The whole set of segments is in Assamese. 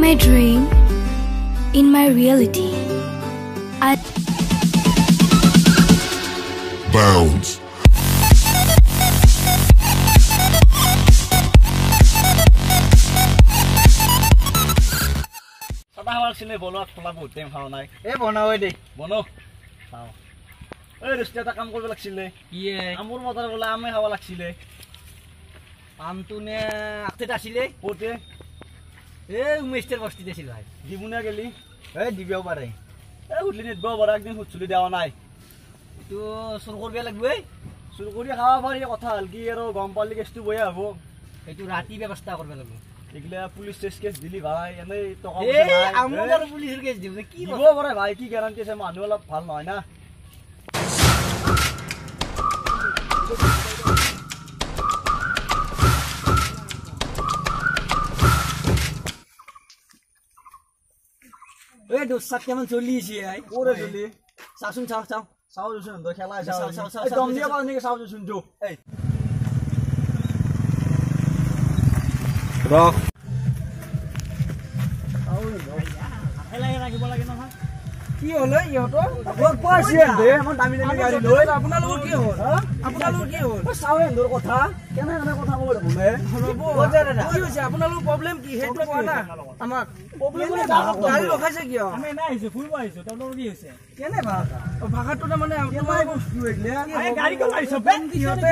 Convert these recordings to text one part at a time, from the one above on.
my dream, in my reality, I bounce. লাগছিলে বনোৱা খোলা বহুত টাইম খাৱা নাই। এই বনাওৱে দে, বনো খাওঁ। এই দোস্তি, এটা কাম কৰিব লাগছিলে। কি? আমৰ বজাৰ বোলে আমে খাব লাগছিলে। আমটো নে আগতে আছিলে? ক'তে? এই উমেশৰ বস্তিত আছিল ভাই। দিবনে গেলি? এই দিবও পাৰে। এই সুধলি নিদিব পাৰে, একদিন সুধছিলো, দিয়া নাই। এইটো চুৰ কৰিব লাগিব। এই চুৰ কৰি খাব পাৰি, কথা হ'ল কি আৰু গম পালি কেছটো বয়া হ'ব। সেইটো ৰাতি ব্যৱস্থা কৰিব লাগিব। এইগিলা পুলিচ চেচ কেছ দিলি ভাই, এনেই টকা। আমোক আৰু পুলিচৰ কেছ দিব কি? দিব পাৰে ভাই, কি গেৰাণ্টি আছে? মানুহ অলপ ভাল নহয় না। এই দোষ চাৰিটামান চলি আছে। ক'ৰে চলি? চাচোন, চাওঁ চাওঁ। চাওঁ দেচোন, তই খেলা চাওঁ চাওঁ চাওঁ। দম দিয়া পাৰ নেকি চাওঁ দেচোন তো। এই ৰখ। ৰাখিব লাগে নহয়। কি হ'ল ইহঁতৰ? লগ পাইছে দে, ইমান দামী দামী গাড়ী লৈ। আপোনালোকৰ কি হ'ল? আপোনালোকৰ কি হ'ল? চাওঁ এহঁতৰ কথা, কেনে কেনে কথা ক'ব দেখোন। ৰ'ব, কি হৈছে আপোনালোকৰ? প্ৰব্লেম কি সেইটো কোৱা না আমাক। প্ৰব্লেম গাড়ী ৰখাইছে কিয়? আমি এনে আহিছো, ফুৰিব আহিছো। তহঁতৰ কি হৈছে? কেনে ভাষা? ভাষাটো তাৰমানে তোমাৰ বস্তু এইগিলা। গাড়ী কিয় মাৰিছ? সিহঁতে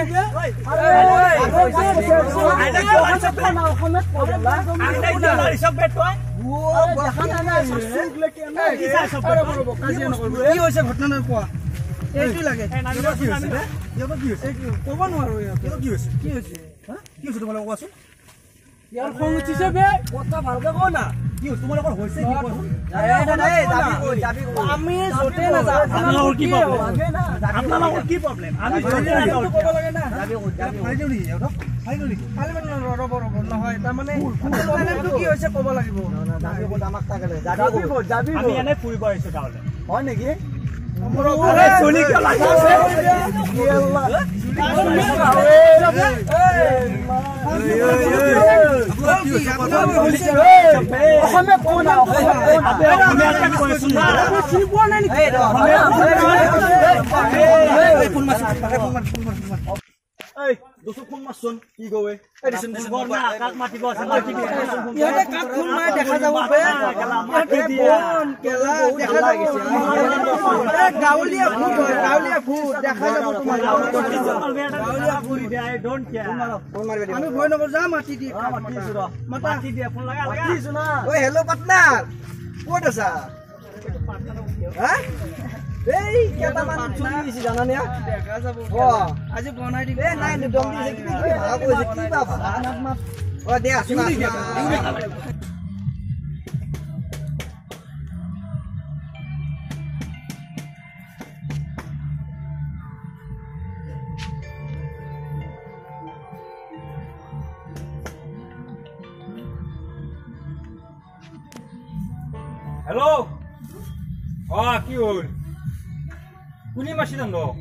কি হৈছে ঘটনা কোৱা, এইটো লাগে। ক'ব নোৱাৰো। কি হৈছে? কি হৈছে? কি হৈছে তোমালোকৰ কোৱাচোন। ইয়াৰ খং উঠিছে বে। কথা ভালকে কওঁ না। কি হৈছে তোমালোকৰ? হৈছে কি কোৱাচোন। আমি য'তে নাযাওঁ। আপোনালোকৰ কি প্ৰব্লেম? আপোনালোকৰ কি প্ৰব্লেম? আমি য'তে নাযাওঁ ক'ব লাগে না। ফালি দিওঁ নেকি ইহঁতক? ফালি দিওঁ নেকি? ফালি মানে ৰ'ব ৰ'ব, নহয়, তাৰমানে প্ৰব্লেমটো কি হৈছে ক'ব লাগিব। আমি এনে ফুৰিব আহিছো গাঁৱলৈ। হয় নেকি? চলি কিয় লাগিছে? অসমীয়া কওঁ না, চিনি পোৱা নাই নেকি? এই দোস্ত, ফোন মাৰচোন, কি কয়? ইহঁতে কাক ফোন মাৰে দেখা যাব বে। কেলা দেখা যাব। গাঁৱলীয়া ভূত হয়, গাঁৱলীয়া ভূত দেখা যাব তোমাৰ। গাঁৱলীয়া ভূত। আমি ভয় নকৰো, যা মাতি দিয়ে। মাতি দিয়ে, ফোন লগা লগা। ঐ হেল্ল' পাৰ্টনাৰ, ক'ত আছা? হা, এই কেইটামান চুলি দিছে জানানে? দেখা যাব, আজি বনাই দিবি। এই নাই, দম দিছে, কিবা কিবি ভাষা কৈছে, কিবা ভাষা। অ দে, আছো। হেল্ল', অ কি হ'ল? কোনে মাৰছি তহঁতক?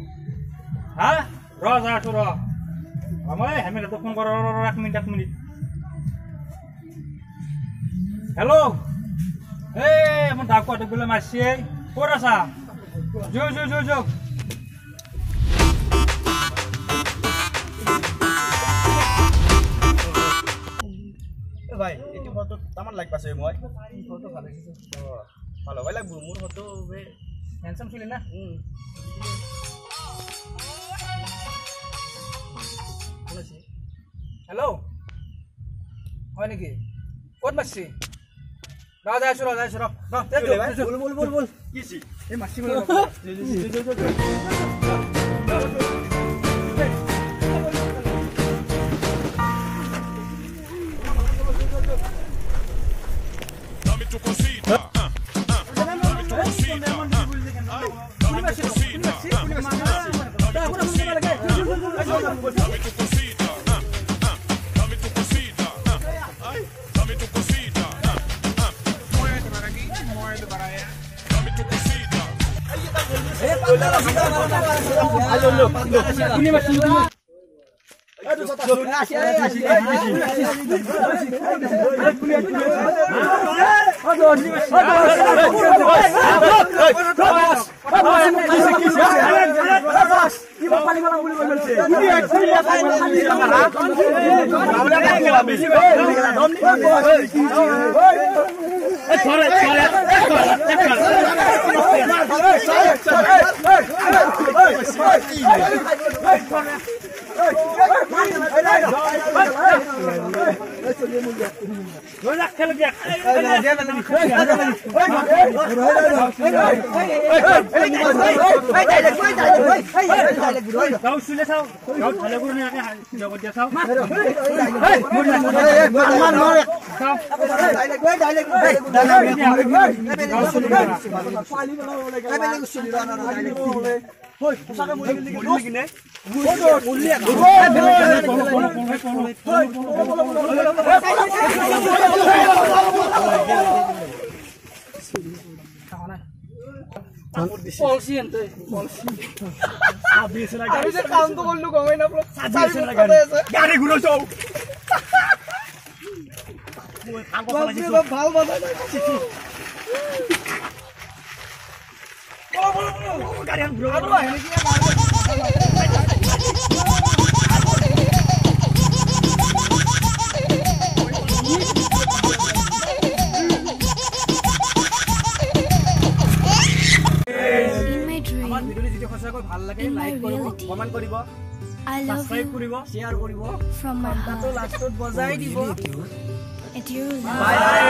হা, ৰ, যা আছো ৰ। মই হেমেলহঁতক ফোন কৰ। ৰ ৰ, এক মিনিট, এক মিনিট। হেল্ল', এই মোৰ ডাকুৱাটোক বোলে মাৰছি। ক'ত আছা? যো যো যো যো। ভাই, এইটো ফটো তামান লাইক পাইছে মই। ফটো ভাল হৈছে। ভাল হ'ব লাগিব মোৰ ফটো। হেণ্ডচাম চুলি না। হেল্ল', হয় নেকি? ক'ত মাৰছি? ৰ, যাই আছো ৰ, যাই আছো ৰ। বল বল বল বল। কি? এই মাৰছি। Dame tu cosita. Dame tu cosita. Dame tu cosita. Dame tu cosita. Dame tu cosita. Dame tu cosita. Dame tu cosita. Muévete para aquí, muévete para allá. Dame tu cosita. In my dream, in my reality, I love you from my heart. And you love.